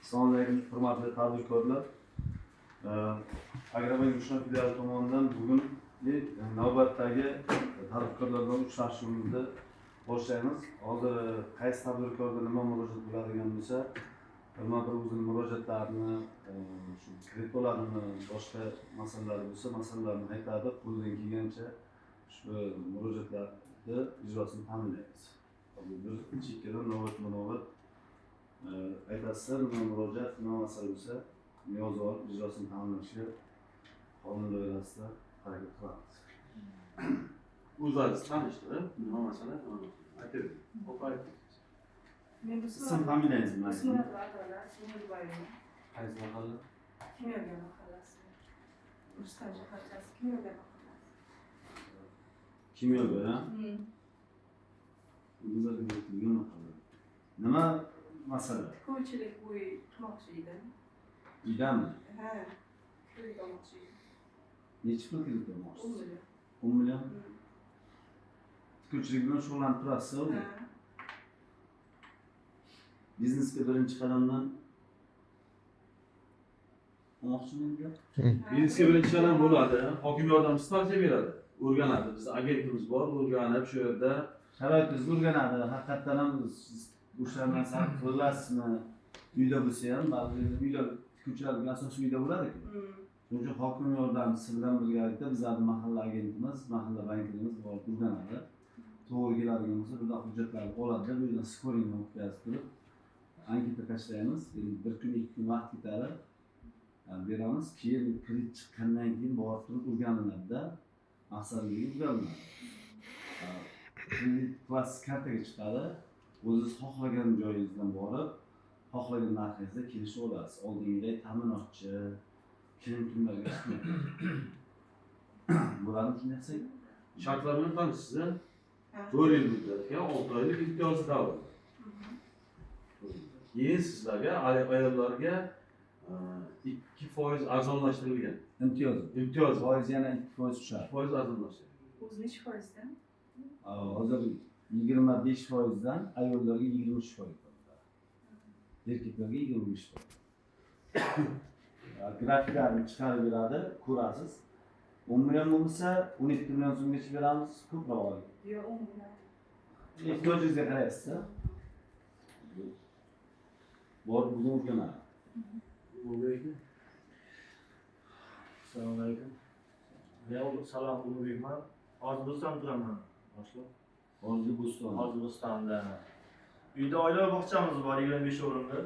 Assalomu alaykum, hurmatli tadbirkorlar. Agrobank Rushon filiali tomonidan bugun navbatdagi tadbirkorlar bilan uchrashuvimizni boshlaymiz. Hozir qaysi tadbirkorda nima murojaat bo'ladigan bo'lsa, birma-bir o'zini murojaatlarini, shu kredit oladimi, boshqa masalalar bo'lsa, masalalarni aytadi. Qo'ldan kelgancha shu murojaatlarni ijrosini ta'minlaymiz. Hozir bir chekkadan navbatma-navbat aytasizlar, nima murojaat, nima masala bo'lsa, yozib olib, ijrosini ta'minlashga qonun doirasida harakat qilamiz. O'zlaringiz tanishtirib, nima masala, nima masala aytavering. Opa, ayting. Men Ism familiyangiz bilan ayting. Usmonova Adolat Nurbayeva. Qaysi mahalla? Kimyogar mahallasi. Rustam shaharchasi, Kimyogar mahallasi. Kimyogar, ha? Bizlar mahalla. Nima masala? Tikuvchilik uy qilmoqchi edim. Uydami? Ha. Kredit olmoqchi edim. Nechi pul kredit 10 olmoqchisiz? million. 10 million. Tikuvchilik bilan shug'ullanib turasiz o'zi? Ha. Biznesga birinchi qadamdan olmoqchimi endi? Biznesga birinchi qadam bo'ladi. Hokim yordamchisi tavsiya beradi. O'rganadi. Bizni agentimiz bor, o'rganib shu yerda Sharoitingizni o'rganadi. Haqiqatdan ham siz o'sha narsani qilasizmi? Uyda bo'lsa ham, ba'zi uyda tikuvchilar asosiy uyda bo'ladi-ku. Shuning uchun hokim yordamchisi bilan birgalikda bizlarni mahalla agentimiz, mahalla bankirimiz borib o'rganadi. To'g'ri keladigan bo'lsa, birdan hujjatlarni oladida, bu yerdan skoringni o'tkazib turib, anketa tashlaymiz. Endi bir kun, 2 kun vaqt ketadi. Yani beramiz. Keyin kredit chiqqandan keyin borib turib o'rganiladida, maqsadga o'rganiladi. Kredit plastik kartaga chiqadi. O'zingiz xohlagan joyingizdan borib, xohlagan narxingizda kelishib olasiz. Oldingidek ta'minotchi, kim kimlarga chiqmaydi. Bo'ladimi shunday qilsak? Shartlar bilan tanishsiz, a? Ha. 4 yil muddatga, 6 oylik imtiyozli davr. Keyin sizlarga, ayollarga 2% arzonlashtirilgan. Imtiyoz. Imtiyoz. Foiz yana 2% tushadi. 2% arzonlashtirilgan. O'zi nechi foizdan? Hozir 25%dan ayollarga 23% bo'ladi. Erkaklarga 25%. Grafiklarni chiqarib beradi, ko'rasiz. 10 million bo'lmasa, 12 million so'mgacha beramiz, ko'proq oling. Yo'q, 10 million. Ehtiyojingizga qaraysiz. Borib bugun o'rganadi. Ulug'bek. Assalomu alaykum. Men Salom Ulug'bekman. Hozir Bo'stonda turaman, boshliq. Hozir Bo'ston. Hozir Bo'stonda. Uyda oila bog'chamiz bor, 25 o'rinli.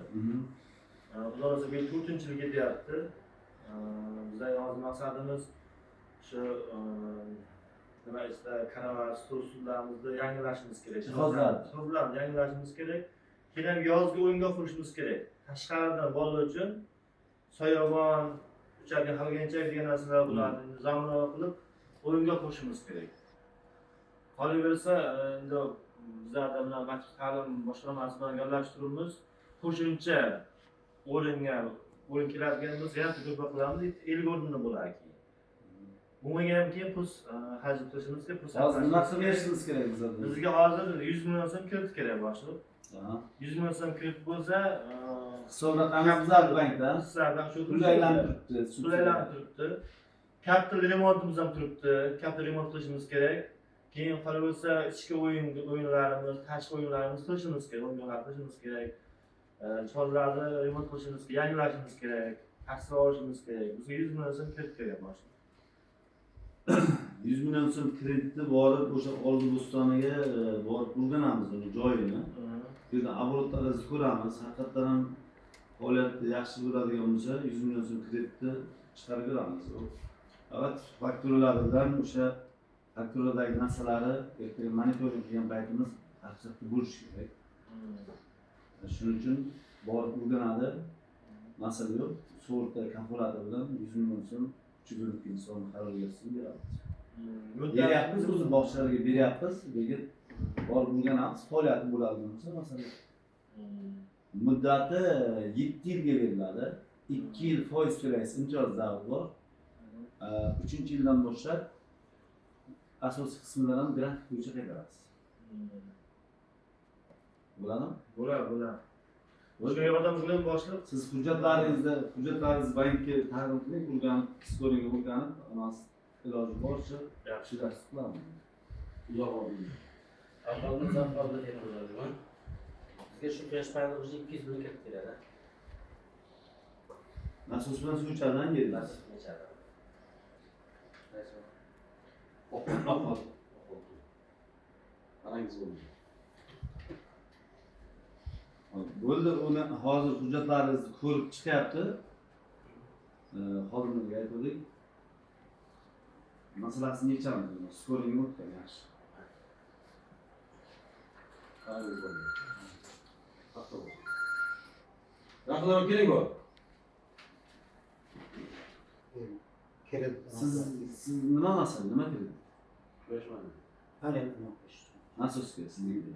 Xudo xohlasa, bu yil 4-yil ketyapti. Bizning hozir maqsadimiz shu nima aytsa, karavot, stol, stullarimizni yangilashimiz kerak. Jihozlar. Jihozlarni yangilashimiz kerak. Keyin ham yozgi o'yingoh qurishimiz kerak. Tashqaridan bolalar uchun soyabon, uchadigan halganchak degan narsalar bo'ladi. Zamonaviy qilib o'yingoh qurishimiz kerak. Qolaversa, endi bizlarda bilan maktab ta'lim boshqarmasi bilan gaplashib turibmiz. Qo'shimcha o'ringa o'rin keladigan bo'lsa, yana ko'proq qilamiz, 50 o'rinli bo'ladi keyin. Bunga ham keyin pul xarj qilishimiz kerak, pul Hozir nima sarflashimiz qilib kerak. berishimiz kerak bizlarga? Bizga hozir 100 million so'm kredit kerak, boshliq. 100 million so'm kredit bo'lsa, Hisob raqamimiz bizlar bankda. Sizlardan shu Pul aylanib turibdi. Pul aylanib turibdi. Kapital remontimiz ham turibdi. Kapital remont qilishimiz kerak. Keyin qolaversa, ichki o'yinlarimiz, tashqi o'yinlarimiz qilishimiz kerak, o'yinlar qilishimiz kerak. Jihozlarni remont qilishimiz, yangilashimiz kerak, taksir olishimiz kerak. Bizga 100 million so'm kredit kerak, boshliq. 100 million so'm kreditni borib o'sha Orzu Bo'stoniga borib o'rganamiz uni joyini. Bu yerdan оборот laringizni ko'ramiz. Haqiqatdan ham faoliyat yaxshi bo'ladigan bo'lsa, 100 million so'm kreditni chiqarib beramiz. U faqat fakturalaridan, o'sha fakturadagi narsalari ertaga monitoring qilgan paytimiz haqiqatda bo'lishi kerak. Shuning uchun borib o'rganadi. Masala yo'q. Sug'urta kafolati bilan 100 million so'm 3,2 so'm qarorga beramiz. Beryapmiz, o'zi bog'chalarga beryapmiz, lekin borib o'rganamiz, faoliyati bo'ladigan bo'lsa, masalan, muddati 7 yilga beriladi. 2 yil foiz to'laysiz, imtiyoz davri bor. 3-yildan boshlab asosiy qismlar ham grafik bo'yicha qaytarasiz. Bo'ladimi? Bo'ladi, bo'ladi. Shunga yordam qiling, boshliq. Siz hujjatlaringizni bankka taqdim qiling, o'rganib, skoringga o'rganib, hammasi iloji boricha Yaxshi. shu narsa qilamiz. Uzoq oldin. Avvalda Zavqolda fermer. Bizga shu quyosh paneli уже 200 ming kirib keladi. Nasos bilan suv ichadigan yerlar. Nasos bilan ichadi. Oqol. Qarangiz bo'ldi. Bo'ldi, uni hozir hujjatlaringizni ko'rib chiqyapti. Xodimlarga aytdik. Masalasini yechamiz. Skoringga o'tgan yaxshi. Qarangiz bo'ldi. Paxta bo'ldi. Yaqinroq keling bu. Kredit. Siz nima masala, nima kredit? Quyosh paneli. Panel qo'yish. Nasosga sizniki.